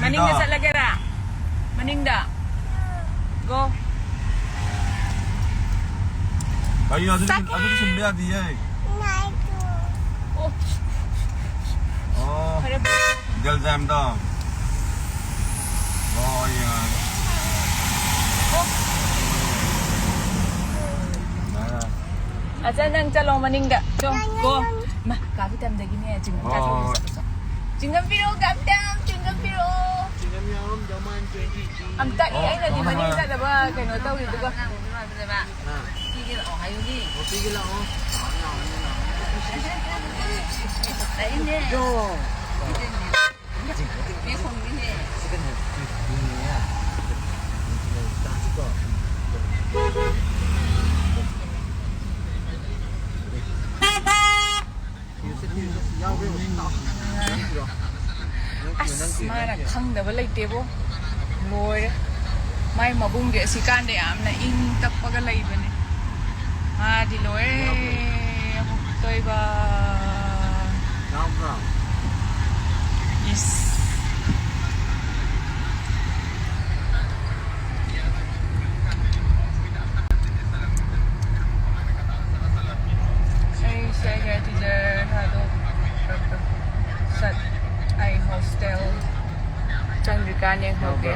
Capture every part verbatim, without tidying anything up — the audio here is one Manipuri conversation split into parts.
ꯃꯅꯤꯡꯗ ꯆꯠꯂꯒꯦꯔꯥ? ꯃꯅꯤꯡꯗ꯫ Go. ꯀꯩꯅꯣ ꯑꯗꯨꯗꯤ ꯁꯤꯟ-, ꯑꯗꯨꯗꯤ ꯁꯤꯟꯕ ꯌꯥꯗꯤꯌꯦ꯫ ꯑꯣ꯫ ꯑꯣ꯫ ꯐꯔꯦ, ꯐꯔꯦ꯫ ꯒꯦꯜꯖꯥꯝꯗꯣ꯫ ꯑꯣ, ꯌꯦꯡꯉꯒꯦ꯫ ꯑꯣ꯫ ꯌꯥꯔꯦ꯫ ꯑꯆꯥ, ꯅꯪ ꯆꯠꯂꯣ ꯃꯅꯤꯡꯗ꯫ ꯆꯣ, go. ꯃꯥ, ꯀꯥ ꯕꯤꯇꯝꯗꯒꯤꯅꯦ, ꯆꯤꯡꯉꯝ ꯆꯥꯊꯣꯛꯑꯒ ꯍꯣꯏ, ꯍꯣꯏ꯫ ꯆꯠꯂꯣ, ꯆꯣ꯫ ꯆꯤꯡꯉꯝ ꯄꯤꯔꯛꯑꯣ, ꯀꯥ ꯕꯤꯇꯝ, ꯆꯤꯡꯉꯝ ꯄꯤꯔꯛꯑꯣ꯫ ꯆꯤꯡꯉꯝ ꯌꯥꯎꯔꯝꯗꯧ ꯃꯥꯟꯗ꯭ꯔꯦ꯫ ꯑꯝꯇ ꯑꯦ, ꯑꯣ, ꯑꯩꯅꯗꯤ ꯍꯣꯏ, ꯃꯅꯤꯡ ꯍꯣꯏ꯫ ꯆꯠꯅꯕ ꯀꯩꯅꯣ ꯇꯧꯔꯤꯗꯨꯒ꯫ ꯄꯤꯒꯦ ꯂꯥꯛꯑꯣ ꯍꯥꯏꯌꯨꯅꯦ꯫ ꯑꯣ, ꯄꯤꯒꯦ ꯂꯥꯛꯑꯣ꯫ ꯐꯖꯩꯅꯦ꯫ ꯌꯣ꯫ ꯃꯤ ꯈꯣꯡꯉꯤꯅꯦ꯫ ꯑꯁ, ꯃꯥꯅ ꯈꯪꯗꯕ ꯂꯩꯇꯦꯕꯣ꯫ ꯂꯣꯏꯔꯦ꯫ ꯃꯥꯏ ꯃꯕꯨꯡꯗꯤ ꯑꯁꯤꯀꯥꯟꯗ ꯌꯥꯝꯅ ꯏꯪ ꯇꯞꯄꯒ ꯂꯩꯕꯅꯦ꯫ ꯃꯥꯗꯤ ꯂꯣꯏꯔꯦ꯫ ꯑꯃꯨꯛꯇꯣꯏꯕ꯫ ꯏꯁ꯫ ꯑꯩꯁꯦ ꯑꯩꯒꯤ teacher ꯊꯥꯗꯣꯛ-, ꯆꯠ-, ꯑꯩ hostel ꯆꯪꯗ꯭ꯔꯤꯀꯥꯟ ꯌꯦꯡꯍꯧꯒꯦ꯫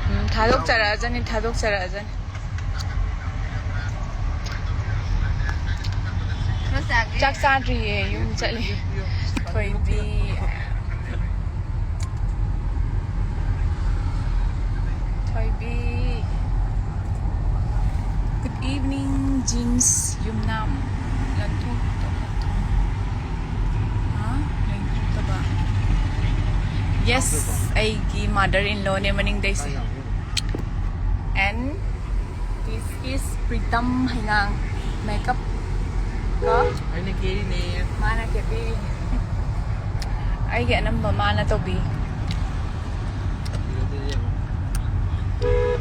ꯎꯝ, ꯊꯥꯗꯣꯛꯆꯔꯛꯑꯖꯅꯤ, ꯊꯥꯗꯣꯛꯆꯔꯛꯑꯖꯅꯤ꯫ ꯆꯥꯛ ꯆꯥꯗ꯭ꯔꯤꯌꯦ, ꯌꯨꯝ ꯆꯠꯂꯤ꯫ ꯊꯣꯏꯕꯤ꯫ ꯊꯣꯏꯕꯤ꯫ Good evening, ꯖꯤꯝꯁ ꯌꯨꯝꯅꯥꯝ꯫ ꯂꯪꯊꯣꯛ-, ꯍꯥ? ꯂꯪꯊꯣꯛꯇꯕ꯫ Yes, ꯑꯩꯒꯤ mother in lawꯅꯦ ꯃꯅꯤꯡꯗꯩꯁꯦ꯫ And this is Pritam ꯍꯩꯉꯥꯡ꯫ Makeup ꯀꯣ? ꯑꯩꯅ ꯀꯦꯔꯤꯅꯦ꯫ ꯃꯥꯅ ꯀꯦꯕꯤꯔꯤꯅꯦ꯫ ꯑꯩꯒꯤ ꯑꯅꯝꯕ ꯃꯥꯅ ꯇꯧꯕꯤ꯫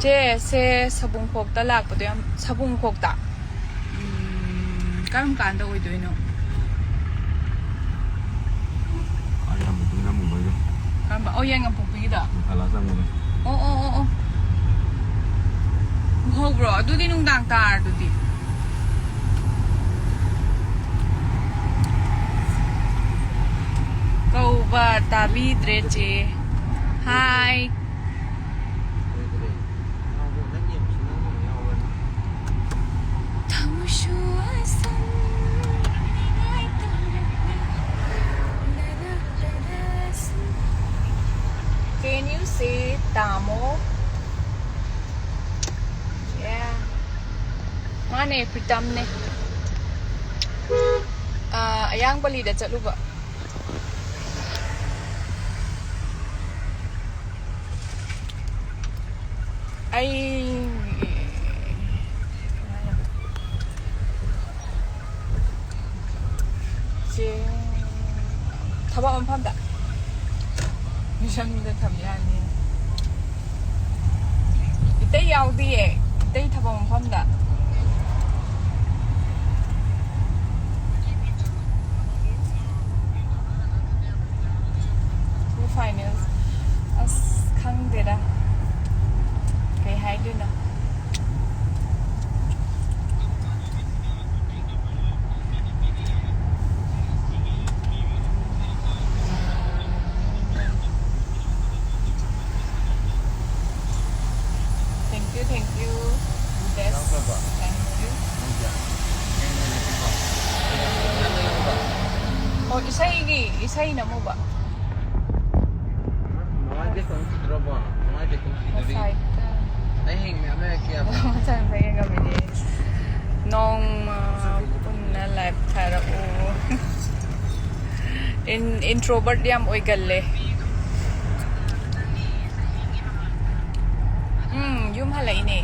ꯆꯦ, ꯁꯦ ꯁꯕꯨꯡꯈꯣꯛꯇ ꯂꯥꯛꯄꯗꯣ ꯌꯥꯝ, ꯁꯕꯨꯡꯈꯣꯛꯇ? ꯎꯝ, ꯀꯔꯝ ꯀꯥꯟꯗ ꯑꯣꯏꯗꯣꯏꯅꯣ? ꯑꯩ ꯌꯥꯝ ꯃꯇꯨꯡ ꯌꯥꯝ ꯃꯨꯕꯩꯗꯣ꯫ ꯑꯣ, ꯌꯥꯏꯉꯪꯄꯣꯛꯄꯤꯒꯤꯗ꯫ ꯑꯂꯥ ꯆꯪꯕꯅꯦ꯫ ꯑꯣ ꯑꯣ ꯑꯣ ꯑꯣ꯫ ꯎꯍꯧꯕ꯭ꯔꯣ? ꯑꯗꯨꯗꯤ ꯅꯨꯡꯗꯥꯡ ꯇꯥꯔꯗꯨꯗꯤ꯫ ꯀꯧꯕ ꯇꯥꯕꯤꯗ꯭ꯔꯦ, ꯆꯦ꯫ ꯍꯥꯏ꯫ ꯊꯃꯣꯏꯁꯨ ꯑꯁꯨꯝ ꯅꯤꯡꯉꯥꯏ ꯇꯧꯔꯛꯂꯦ꯫ Can you say ꯇꯥꯃꯣ? Yeah. ꯃꯥꯅꯦ, ꯄ꯭ꯔꯤꯇꯝꯅꯦ꯫ ꯑꯥ, ꯑꯌꯥꯡ ꯄꯜꯂꯤꯗ ꯆꯠꯂꯨꯕ꯫ ꯑꯩ ꯁꯦ, ꯊꯕꯛ ꯃꯐꯝꯗ ꯃꯤꯁꯝꯗ ꯊꯝ ꯌꯥꯅꯤ꯫ ꯏꯇꯩ ꯌꯥꯎꯗꯤꯌꯦ, ꯏꯇꯩ ꯊꯕꯛ ꯃꯐꯝꯗ꯫ Two finals. ꯑꯁ, ꯈꯪꯗꯦꯗ꯫ ꯀꯩ ꯍꯥꯏꯗꯣꯏꯅꯣ? Thank you, thank you. Best. Thank you. ꯑꯣ, ꯏꯁꯩꯒꯤ, ꯏꯁꯩ ꯅꯝꯃꯨꯕ꯫ ꯃꯃꯥꯏꯗꯤ ꯈꯪꯈꯤꯗ꯭ꯔꯕꯣ? ꯃꯃꯥꯏꯗꯤ ꯈꯪꯈꯤꯗ꯭ꯔꯤ꯫ ꯉꯁꯥꯏꯗ꯫ ꯑꯩ ꯍꯌꯦꯡ ꯃꯌꯥꯝ ꯂꯩꯔꯛꯀꯦ ꯍꯥꯏꯕ꯫ ꯃꯊꯪꯗ ꯌꯦꯡꯉꯝꯃꯤꯅꯦ꯫ ꯅꯣꯡꯃ ꯄꯨꯟꯅ live ꯊꯥꯔꯛꯑꯣ꯫ ꯏꯟ-, introvert ꯌꯥꯝ ꯑꯣꯏꯒꯜꯂꯦ꯫ ꯎꯝ, ꯌꯨꯝ ꯍꯜꯂꯛꯏꯅꯦ꯫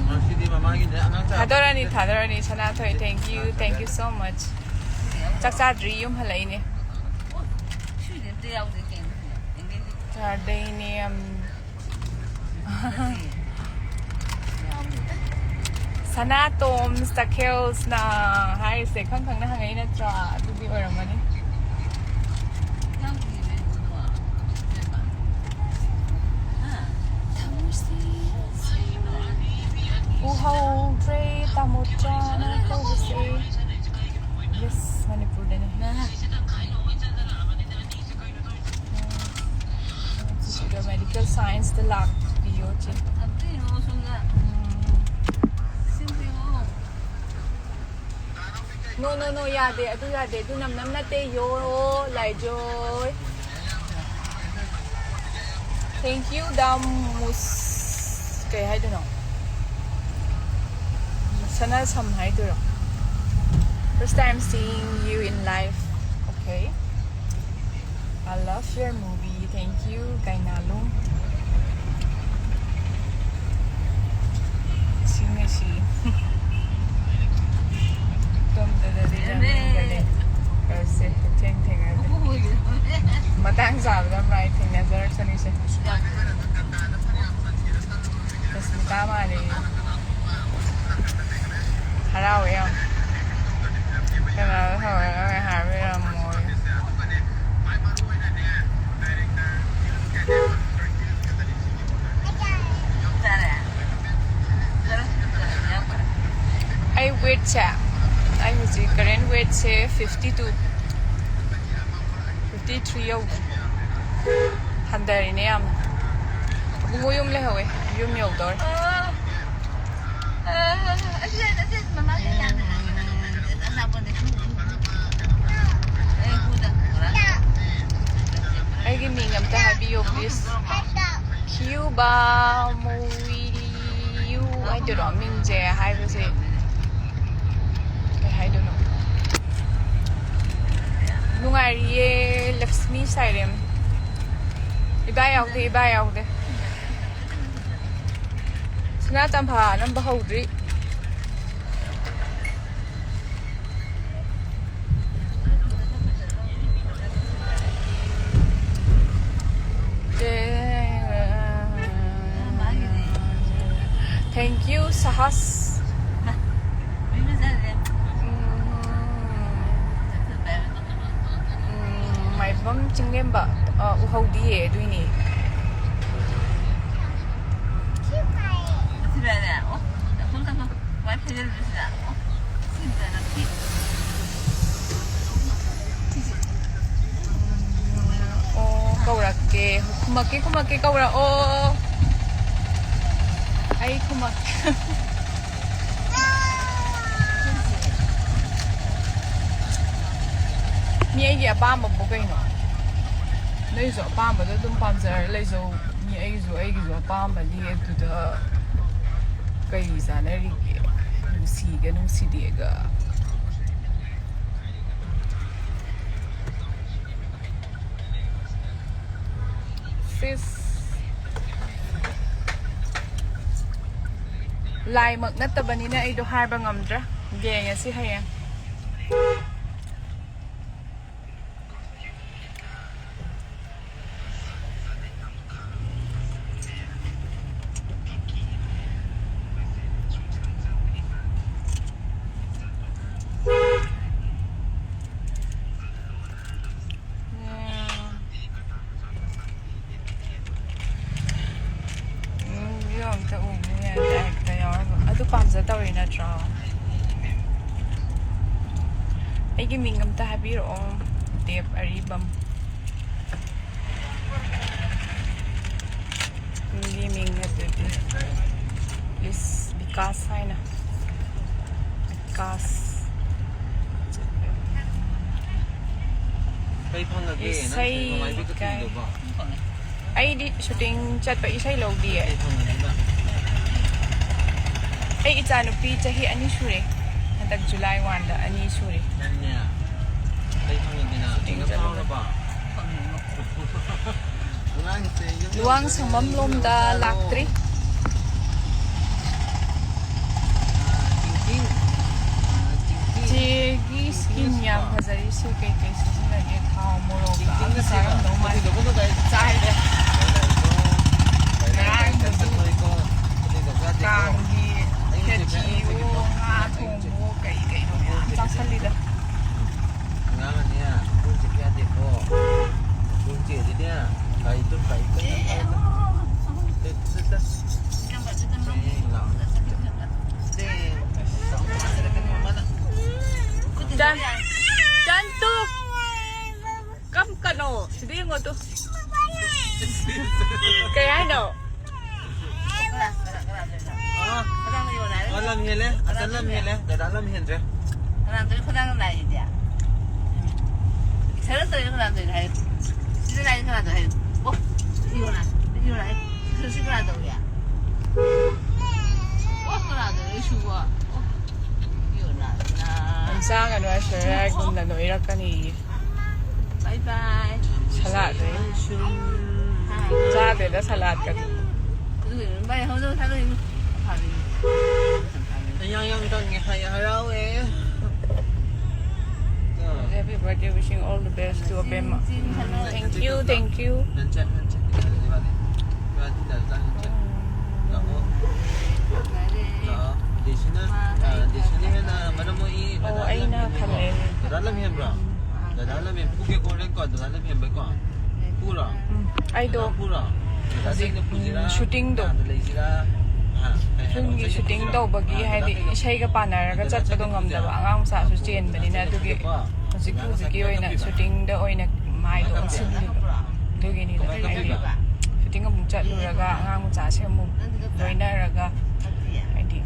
ꯉꯁꯤꯗꯤ ꯃꯃꯥꯒꯤꯅꯦ ꯑꯉꯥꯡ ꯆꯥ- ꯊꯥꯗꯣꯔꯛꯑꯅꯤ, ꯊꯥꯗꯣꯔꯛꯑꯅꯤ꯫ ꯁꯅꯥꯊꯣꯏ, thank you, thank you so much. ꯆꯥꯛ ꯆꯥꯗ꯭ꯔꯤ, ꯌꯨꯝ ꯍꯜꯂꯛꯏꯅꯦ꯫ ꯆꯥꯗꯩꯅꯦ ꯌꯥꯝ꯫ ꯁꯅꯥꯇꯣꯝ ꯁꯈꯦꯜꯁꯅ ꯍꯥꯏꯔꯤꯁꯦ ꯈꯪ ꯈꯪꯅ ꯍꯪꯉꯛꯏ ꯅꯠꯇ꯭ꯔꯥ? ꯑꯗꯨꯗꯤ ꯑꯣꯏꯔꯝꯃꯅꯤ꯫ ꯎꯍꯧꯗ꯭ꯔꯦ ꯇꯥꯃꯣꯆꯥꯅ ꯀꯧꯕꯁꯦ꯫ ꯌꯦꯁ, ꯃꯅꯤꯄꯨꯔꯗꯅꯤ꯫ ꯁꯤꯗ ꯃꯦꯗꯤꯀꯦꯜ ꯁꯥꯏꯟꯁꯇ ꯂꯥꯛꯄꯤꯌꯣ ꯆꯦ꯫ ꯎꯝ꯫ ꯅꯣ ꯅꯣ ꯅꯣ, ꯌꯥꯗꯦ, ꯑꯗꯨ ꯌꯥꯗꯦ, ꯑꯗꯨ ꯅꯝ ꯅꯝ ꯅꯠꯇꯦ ꯌꯣ ꯂꯥꯏꯖꯣꯏ꯫ Thank you ꯗꯥ ꯃꯨꯁ, ꯀꯩ ꯍꯥꯏꯗꯣꯏꯅꯣ? ꯁꯅꯥꯁꯝ ꯍꯥꯏꯗꯣꯏꯔꯣ? First time seeing you in life. Okay. I love your movie. Thank you, ꯀꯩꯅꯥꯂꯨꯝ꯫ ꯁꯤꯅꯦ ꯁꯤ꯫ ꯇꯨꯝꯗꯅꯗꯤ ꯂꯩꯔꯝꯒꯅꯤ꯫ ꯀꯔꯁꯦ ꯊꯦꯡ ꯊꯦꯡꯅꯗꯦ꯫ ꯃꯇꯥꯡ ꯆꯥꯕꯗ ꯃꯥꯏ ꯊꯦꯡꯅꯖꯔꯛꯁꯅꯤꯁꯦ꯫ ꯔꯁꯃꯤꯇꯥ ꯃꯥꯜꯂꯦ꯫ ꯍꯔꯥꯎꯋꯦ ꯌꯥꯝ꯫ ꯀꯅꯥꯗ ꯍꯧꯔꯒ ꯉꯥꯏꯍꯥꯛ ꯂꯩꯔꯝꯃꯣ꯫ ꯑꯩ ꯋꯦꯠꯁꯦ, ꯑꯩ ꯍꯧꯖꯤꯛ ꯀꯔꯦꯟ ꯋꯦꯠꯁꯦ ꯐꯤꯐꯇꯤ ꯇꯨ, ꯐꯤꯐꯇꯤ ꯊ꯭ꯔꯤ ꯌꯧꯗꯦ꯫ ꯍꯟꯊꯔꯤꯅꯦ ꯌꯥꯝꯅ꯫ ꯑꯕꯨꯡꯉꯣ ꯌꯨꯝ ꯂꯩꯍꯧꯋꯦ, ꯌꯨꯝ ꯌꯧꯗꯧꯔꯦ꯫ ꯑꯩꯒꯤ ꯃꯤꯡ ꯑꯝꯇ ꯍꯥꯏꯕꯤꯌꯣ, please. ꯀ꯭ꯌꯨꯕꯥ ꯃꯨꯋꯤꯂꯤꯌꯨ ꯍꯥꯏꯗꯣꯏꯔꯣ? ꯃꯤꯡꯁꯦ ꯍꯥꯏꯕꯁꯦ ꯀꯩ ꯍꯥꯏꯗꯣꯏꯅꯣ? ꯅꯨꯡꯉꯥꯏꯔꯤꯌꯦ, ꯂꯛꯁꯃꯤ ꯁꯥꯏꯔꯦꯝ꯫ ꯏꯕꯥ ꯌꯥꯎꯗꯦ, ꯏꯕꯥ ꯌꯥꯎꯗꯦ꯫ ꯁꯅꯥ ꯇꯝꯐꯥ ꯅꯝꯕ ꯍꯧꯗ꯭ꯔꯤ꯫ Thank you, ꯁꯍꯥꯁ꯫ ꯃꯝ ꯆꯤꯡꯂꯦꯝꯕ, ꯑ, ꯎꯍꯧꯗꯤꯌꯦ, ꯑꯗꯨꯏꯅꯦ꯫ ꯑꯣ, ꯀꯧꯔꯛꯀꯦ꯫ ꯈꯨꯝꯃꯛꯀꯦ, ꯈꯨꯝꯃꯛꯀꯦ, ꯀꯧꯔꯛꯑꯣ꯫ ꯑꯩ ꯈꯨꯝꯃꯛꯀꯦ꯫ ꯃꯤ ꯑꯩꯒꯤ ꯑꯄꯥꯝꯕꯕꯨ ꯀꯩꯅꯣ? ꯅꯣꯏꯁꯨ ꯑꯄꯥꯝꯕꯗꯣ ꯑꯗꯨꯝ ꯄꯥꯝꯖꯔ ꯂꯩꯖꯧ꯫ ꯃꯤ ꯑꯩꯒꯤꯁꯨ, ꯑꯩꯒꯤꯁꯨ ꯑꯄꯥꯝꯕꯅꯤ꯫ ꯑꯗꯨꯗ ꯀꯩ ꯆꯥꯟꯅꯔꯤꯒꯦ? ꯅꯨꯡꯁꯤꯒ ꯅꯨꯡꯁꯤꯗꯦꯒ꯫ ꯁꯤꯁ꯫ ꯂꯥꯏꯃꯛ ꯅꯠꯇꯕꯅꯤꯅ ꯑꯩꯗꯣ ꯍꯥꯏꯕ ꯉꯝꯗ꯭ꯔꯦ꯫ ꯌꯦꯡꯉꯁꯤ ꯍꯌꯦꯡ꯫ ꯎꯝ, video ꯑꯝꯇ ꯎꯕ ꯌꯥꯗꯦ, ꯍꯦꯛꯇ ꯌꯥꯎꯔꯒ꯫ ꯑꯗꯨ ꯄꯥꯝꯖ ꯇꯧꯔꯤ ꯅꯠꯇ꯭ꯔꯣ? ꯑꯩꯒꯤ ꯃꯤꯡ ꯑꯝꯇ ꯍꯥꯏꯕꯤꯔꯛꯑꯣ, ꯗꯦꯕ ꯑꯔꯤꯕꯝ꯫ ꯃꯤꯒꯤ ꯃꯤꯡ ꯑꯗꯨꯗꯤ ꯂꯤꯁ ꯕꯤꯀꯥꯁ ꯍꯥꯏꯅ꯫ ꯕꯤꯀꯥꯁ꯫ ꯀꯩ ꯐꯪꯉꯒꯦ? ꯅꯪ ꯏꯁꯩ ꯅꯨꯡꯉꯥꯏꯕ ꯀꯩ? ꯀꯩꯗꯧꯕ? ꯑꯩꯗꯤ ꯁꯨꯇꯤꯡ ꯆꯠꯄ ꯏꯁꯩ ꯂꯧꯗꯤꯌꯦ꯫ ꯀꯩ ꯐꯪꯉꯒꯦ? ꯑꯩ ꯏꯆꯥꯅꯨꯄꯤ ꯆꯍꯤ ꯑꯅꯤ ꯁꯨꯔꯦ꯫ ꯍꯟꯗꯛ ꯖꯨꯂꯥꯏ ꯋꯥꯟꯗ ꯑꯅꯤ ꯁꯨꯔꯦ꯫ ꯅꯪꯅꯦ? ꯀꯩ ꯐꯪꯉꯒꯦ ꯅꯪ? ꯁꯨꯇꯤꯡ ꯆꯠꯂꯨꯕ꯫ ꯐꯪꯉꯦꯕ꯫ ꯂꯨꯋꯥꯡ ꯁꯪꯕꯝ ꯂꯣꯝꯗ ꯂꯥꯛꯇ꯭ꯔꯤ꯫ ꯆꯦꯒꯤ ꯁ꯭ꯀꯤꯟ ꯌꯥꯝ ꯐꯖꯔꯤꯁꯦ ꯀꯩꯀꯩ ꯁꯤꯖꯤꯟꯅꯒꯦ? ꯊꯥꯎ, ꯃꯣꯔꯣꯛ ꯂꯥꯛꯑꯒ ꯆꯥꯔꯝꯗꯧ ꯃꯥꯜꯂꯤ꯫ ꯆꯥꯏꯗ꯫ ꯉꯔꯥꯡꯗꯁꯨ ꯀꯥꯡꯒꯤ ꯈꯦꯆꯤꯑꯣ, ꯉꯥ ꯊꯣꯡꯕꯑꯣ, ꯀꯩ ꯀꯩꯅꯣ ꯃꯌꯥꯝ ꯆꯥꯁꯜꯂꯤꯗ꯫ ꯑꯉꯥꯡ ꯑꯅꯤ ꯀꯣꯏ ꯆꯠꯄ ꯌꯥꯗꯦꯀꯣ꯫ ꯆꯟꯇꯨ! ꯀꯝ ꯀꯅꯣ? ꯁꯤꯗ ꯌꯦꯡꯉꯣ ꯇꯨ꯫ ꯀꯩ ꯍꯥꯏꯅꯣ? ꯑ, ꯑ, ꯂꯝ ꯍꯦꯜꯂꯦ꯫ ꯑꯆꯟ ꯂꯝ ꯍꯦꯜꯂꯦ꯫ ꯗꯗꯥ ꯂꯝ ꯍꯦꯟꯗ꯭ꯔꯦ꯫ ꯀꯅꯥꯗꯣꯏꯅꯣ ꯈꯣꯏꯗꯥꯅ ꯂꯥꯛꯏꯗꯤ? ꯏꯁꯥꯅ ꯇꯧꯔꯤꯅꯣ ꯀꯅꯥꯗꯣꯏꯅꯣ ꯍꯥꯏ? ꯁꯤꯗ ꯂꯥꯛꯏ ꯀꯅꯥꯗꯣ ꯍꯥꯏ? ꯑꯣ, ꯁꯤ ꯀꯅꯥ? ꯁꯤ ꯀꯅꯥ ꯇꯧꯔꯤ? ꯑꯣ, ꯀꯅꯥꯗꯣ ꯂꯩꯁꯨꯕꯣ? ꯑꯣ, ꯌꯣꯅꯥ, ꯌꯣꯅꯥ꯫ ꯆꯥꯒꯅꯨ, ꯑꯩꯁꯨ ꯍꯥꯏꯒꯨꯝꯅ ꯅꯣꯏꯔꯛꯀꯅꯤ꯫ ꯕꯥꯏ ꯕꯥꯏ꯫ ꯁꯂꯥꯗ꯫ ꯍꯥ? ꯆꯥꯗꯦꯗ ꯁꯂꯥꯗꯀꯗꯤ꯫ ꯑꯗꯨꯒꯤ ꯕꯥꯏ, ꯍꯧꯖꯤꯛ ꯊꯥꯗꯣꯛꯏꯅꯤ꯫ ꯐꯔꯦ꯫ ꯑꯌꯥ, ꯌꯥꯝ ꯀꯪꯉꯦ ꯍꯥꯏ, ꯍꯔꯥꯎꯋꯦ꯫ Happy birthday, wishing all the best to ꯑꯕꯦꯝꯃ꯫ Um, thank you, thank you꯫ ꯍꯦꯟꯆꯦ, ꯍꯦꯟꯆꯦ꯫ ꯏꯕꯥꯅꯤ, ꯏꯕꯥꯅꯤ ꯇꯤꯟꯅꯔ ꯆꯥꯛ ꯍꯦꯟꯆꯦ꯫ ꯂꯥꯛꯑꯣ꯫ ꯂꯥꯛꯑꯣ꯫ ꯗꯦꯁꯤꯅ, ꯑ, ꯗꯦꯁꯤꯅ ꯍꯦꯟꯅ ꯃꯔꯝ ꯃꯣꯛꯏ꯫ ꯑꯣ, ꯑꯩꯅ ꯈꯜꯂꯦ꯫ ꯗꯗꯥ ꯂꯝ ꯍꯦꯟꯕ꯭ꯔꯣ? ꯗꯗꯥ ꯂꯝ ꯍꯦꯟ-, ꯐꯨꯒꯦꯀꯣ, ꯍꯣꯔꯦꯟ ꯀꯣ, ꯗꯗꯥ ꯂꯝ ꯍꯦꯟꯕꯩꯀꯣ꯫ ꯐꯨꯔꯣ? ꯎꯝ, ꯑꯩꯗꯣ ꯗꯗꯥ ꯐꯨꯔꯣ? ꯗꯗꯥ ꯍꯧꯖꯤꯛ, ꯆꯪꯅ ꯐꯨꯁꯤꯔꯥ? ꯎꯝ, shootingꯗꯣ꯫ ꯀꯅꯥꯗ ꯂꯩꯁꯤꯔꯥ? ꯍꯥ? ꯀꯩ ꯍꯥꯏꯅꯣ? ꯐꯤꯂꯝꯒꯤ ꯆꯩꯅ shooting ꯐꯨꯁꯤꯔꯥ? ꯇꯧꯕꯒꯤ, ꯑꯥ, ꯗꯗꯥ ꯍꯥꯏꯗꯤ, ꯀꯩꯅ ꯏꯁꯩꯒ ꯄꯥꯟꯅꯔꯒ ꯗꯗꯥ ꯆꯠꯄꯗꯣ ꯆꯩꯅ ꯐꯨꯁꯤꯔꯥ? ꯉꯝꯗꯕ, ꯑꯉꯥꯡ ꯃꯆꯥꯁꯨ ꯆꯦꯟꯕꯅꯤꯅ, ꯑꯗꯨꯒꯤ ꯐꯨꯒꯦꯀꯣ? ꯍꯧꯖꯤꯛꯀꯤ, ꯗꯗꯥ ꯍꯧꯖꯤꯛꯀꯤ ꯉꯁꯥꯏ ꯑꯣꯏꯅ ꯀꯞꯄꯤꯕ? Shootingꯗ ꯑꯣꯏꯅ ꯃꯥꯏꯗꯣ ꯀꯃꯥꯏꯅ ꯀꯞꯄꯤ? ꯑꯣꯟꯁꯤꯜꯂꯤꯕꯗꯣ꯫ ꯑꯗꯨꯒꯤꯅꯤꯗ, ꯀꯃꯥꯏꯅ ꯍꯥꯏꯗꯤ, ꯀꯞꯄꯤꯕ? Shooting ꯑꯃꯨꯛ ꯆꯠꯂꯨꯔꯒ, ꯑꯉꯥꯡ ꯃꯆꯥꯁꯦ ꯑꯃꯨꯛ ꯂꯣꯏꯅꯔꯒ, ꯍꯥꯏꯗꯤ,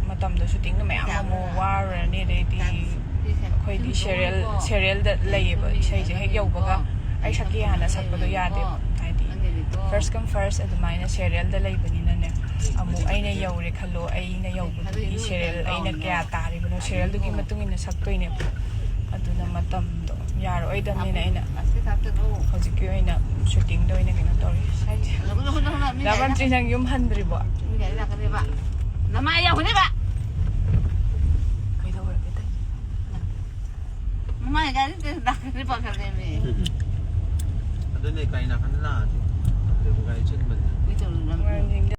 ꯃꯇꯝꯗꯣ shootingꯗꯣ ꯃꯌꯥꯝ ꯑꯃꯨꯛ ꯋꯥꯔꯨꯔꯅꯤ, ꯑꯗꯩꯗꯤ ꯑꯩꯈꯣꯏꯗꯤ serial, serialꯗ ꯂꯩꯌꯦꯕ, ꯏꯁꯩꯁꯦ ꯍꯦꯛ ꯌꯧꯕꯒ ꯑꯩ ꯁꯛꯀꯦ ꯍꯥꯟꯅ ꯁꯛꯄꯗꯣ ꯌꯥꯗꯦꯕ, ꯍꯥꯏꯗꯤ, first come first ꯑꯗꯨꯃꯥꯏꯅ serialꯗ ꯂꯩꯕꯅꯤꯅꯅꯦ꯫ ꯑꯃꯨꯛ ꯑꯩꯅ ꯌꯧꯔꯦ ꯈꯜꯂꯣ, ꯑꯩꯅ ꯌꯧꯕꯗꯨꯒꯤ serial ꯑꯩꯅ ꯀꯌꯥ ꯇꯥꯔꯤꯕꯅꯣ, serialꯗꯨꯒꯤ ꯃꯇꯨꯡ ꯏꯟꯅ ꯁꯛꯇꯣꯏꯅꯦꯕ꯫ ꯑꯗꯨꯅ ꯃꯇꯝꯗꯣ ꯌꯥꯔꯛꯑꯣꯏꯗꯕꯅꯤꯅ ꯑꯩꯅ ꯍꯧꯖꯤꯛꯀꯤ ꯑꯣꯏꯅ shootingꯗ ꯑꯣꯏꯅ ꯀꯩꯅꯣ ꯇꯧꯔꯤ꯫ ꯗꯥ ꯕꯟꯇ꯭ꯔꯤ, ꯅꯪ ꯌꯨꯝ ꯍꯟꯗ꯭ꯔꯤꯕꯣ? ꯅꯃꯥꯏ ꯌꯥꯎꯈꯤꯅꯦꯕ꯫ ꯀꯩꯗꯧꯔꯒꯦ? ꯅꯃꯥꯏ ꯒꯥꯔꯤ ꯂꯥꯛꯀꯅꯤ ꯄꯥꯈꯠꯂꯦꯃꯤ꯫ ꯑꯗꯨꯅꯦ, ꯀꯩ ꯅꯥꯀꯟꯗ ꯂꯥꯛꯑꯗꯤ ꯂꯩꯕ ꯒꯥꯔꯤ ꯆꯤꯟꯕꯅꯦ꯫ ꯃꯤ ꯇꯧꯔꯤ ꯂꯝꯕꯤ꯫